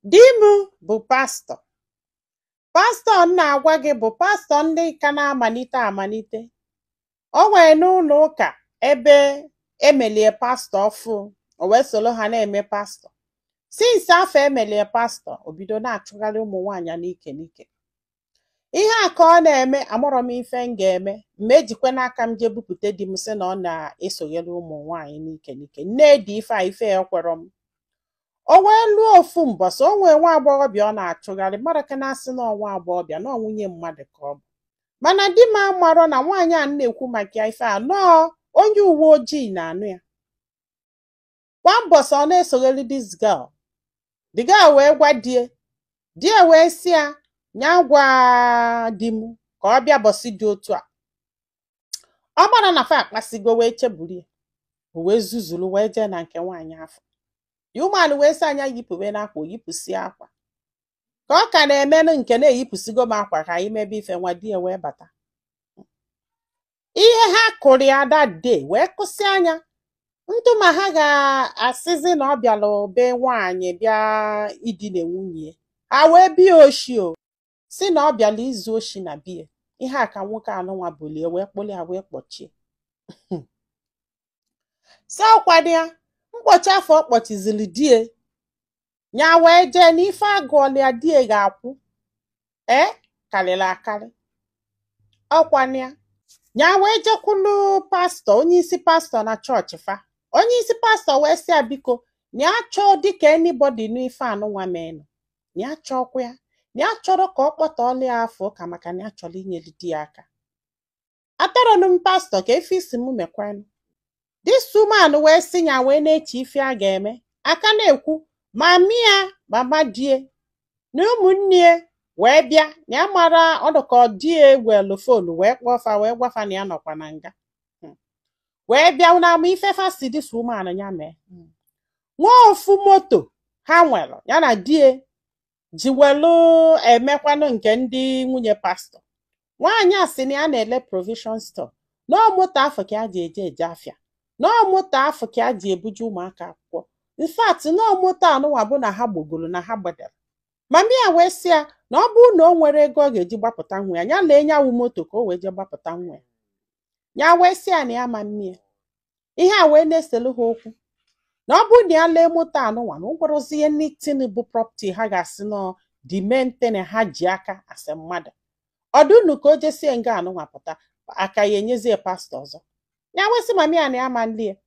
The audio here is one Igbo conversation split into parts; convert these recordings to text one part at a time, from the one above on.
Di m bụ pastọ. Pastọ m na-agwa gị bụ pastọ ndị ka na-amalite amalite. O nwee n'ụlọ ụka ebe emelie pastọ ọfụ, o wee soro ha na-eme pastọ. Since afọ emelie pastọ, o bido na-achụgharị ụmụ nwaanyị n'ike n'ike. Ihe a ka ọ na-eme, amarọ m ife m ga-eme. Mma ejikwe n'aka m jee bupute di m sị na ọ na-esonyere ụmụ nwaanyị n'ike n'ike. Nne di ife a ife ya ekwerọ m. O wee lụọ ofu mbọsị, o nwee nwa agbọghọbịa ọ na-achụgharị, mmadụ ka na-asị na ọ nwa agbọghọbịa na ọ nwunye mmadụ ka ọ bụ. Mana di m amarọ na nwaanyị a m na-ekwu maka ya ife a nọọ onye uwe ojii na-anụ ya. Kwa mbọsị ọ na-esogheri this girl. The girl wee gwa die, die wee sị ya nya gwa di m ka ọ bịa bọsị dị otu a. Ọ mara na fa akpasigo wee cheburu ya. O wee zuzuru wee jee na nke nwaanyị afọ. The woman wee sị anya yipụwe n'akwa, o yipụsịa akwa. Ka ọ ka na-emenụ nke na-eyipụsigo m akwa ka anyị mebe ife nwa, di ya wee bata. Ihe ha kụrụ ya that day wee kụsị anya ntụ ma ha ga-asịzi na ọ bịara be nwaanyị bịa idine nwunye ya. Ha wee bie oshi o si na ọ bịara izu oshi na bie. Ihe a ka nwoke anụnwa bulie wee kpụrụ ya wee kpọchie. Sị ọkwado ya mkpọchi afọ ọ kpọchizili die ya wee jee na ife agụọla ya die ga-akwụ ee karịrị akarị. Ọkwanụ ya ya wee jekwulu pastọ, onye isi pastọ na chọọchị fa. Onye isi pastọ wee sị ya biko na ya chọọ dịka anybody n'ife anụnwa menụ, na ya chọọkwa ya, na ya chọrọ ka ọ kpọtọọlụ ya afọ ụka maka na ya chọrọ inyere di ya aka. Atọrọnụ m pastọ ka efe isi m mekwanụ. This woman wee sị ya wee na-eche ife a ga-eme aka na-ekwu mami ya, mama die na ụmụnne ya wee bịa na ya mara ọdụ ka ọ die welu phone wee kpọọ fa wee gwa fa na ya nọkwa na nga. Wee bịa na ama ife fa si this woman ya mee. Nwa ofu moto ha nwere ya na die ji welu emekwanụ nke ndị nwunye pastọ. Nwaanyị a sị na ya na-ele provision store, nọọ moto afọ ka ya ji eje eje afịa, nọọ moto afọ ka ya ji ebuje ụmụaka akwụkwọ. In fact, nọọ moto anụnwa bụ na ha gbogoro na ha gbedere. Mami ya wee sị ya na ọ bụrụ na o nwere ego ọ ga-eji gbapụta nwa ya, ya lee nyawu moto ka o wee jee gbapụta nwa ya. Ya wee sị ya na ya ma mmie. Ihe a wee na-eselu ha okwu na ọ bụrụ na ya lee moto anụnwa na o nwerozi anything bụ property ha ga-asị nọ the main thing ha ji aka asị mmadụ. Ọdụ unu ka o jesie nga anụnwa pụta aka ya enyezie pastọ ọzọ. Ya wee sị mami ya na ya ma nlie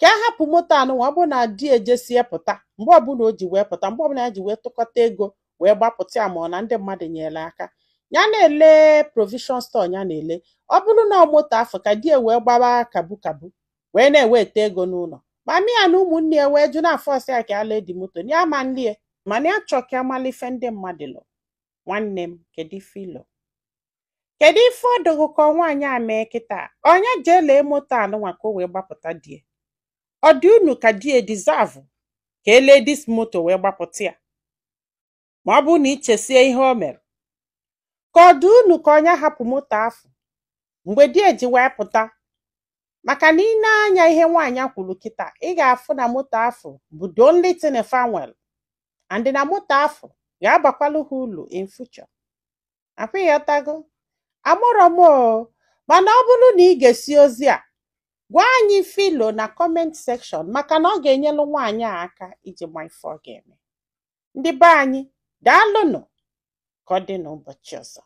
ka a hapụ moto anụnwa, ọ bụrụ na di ejesie pụta, mgbe ọbụla o ji wee pụta, mgbe ọbụla ya ji wee tụkọta ego wee gbapụta ya, ma ọ na ndị mmadụ nyere aka ya na-ele provision store ya na-ele, ọ bụrụ na ọ moto afọ ka di ya wee gbaba kabu kabu wee na-eweta ego n'ụlọ. Mami ya na ụmụnne ya wee jụ na afọ ọsị ya ka ya lee di moto na ya ma nlie, mana ya chọọ ka amala ife ndị mmadụ lụ. Nwanne m, kedu ife ilo, kedu ife ọ dụghị ka nwaanyị a mee kịta? Onye jee lee moto anụnwa ka o wee gbapụta die? Ọ dị unu ka die deserve ka elee this moto wee gbapụta ya, ma ọ bụrụ na ichesie ihe o mere? Ka ọ dị unu ka onye hapụ moto afọ mgbe di eji wee pụta? Maka na ị na-anya ihe nwaanyị kwuru kịta, ị ga-afụ na moto afọ bụ the only thing fa nwere, and na moto afọ ga-abakwalụ ha ulu in future. Akwa ịghọtago? Amụrọ m o, mana ọ bụrụ na ị ga-esi ozi a, gwa anyị filo na comment section, maka na ọ ga-enyelu nwaanyị a aka iji ma ife ọ ga-eme. Ndị be anyị, daalụnụ. Ka ọ dị n'ụbọchị ọzọ.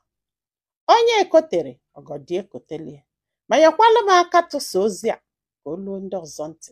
Onye ekotere ọgọdị ekotelie, ma nyekwalụ m aka tụsa ozi a ka o luo ndị ọzọ ntị.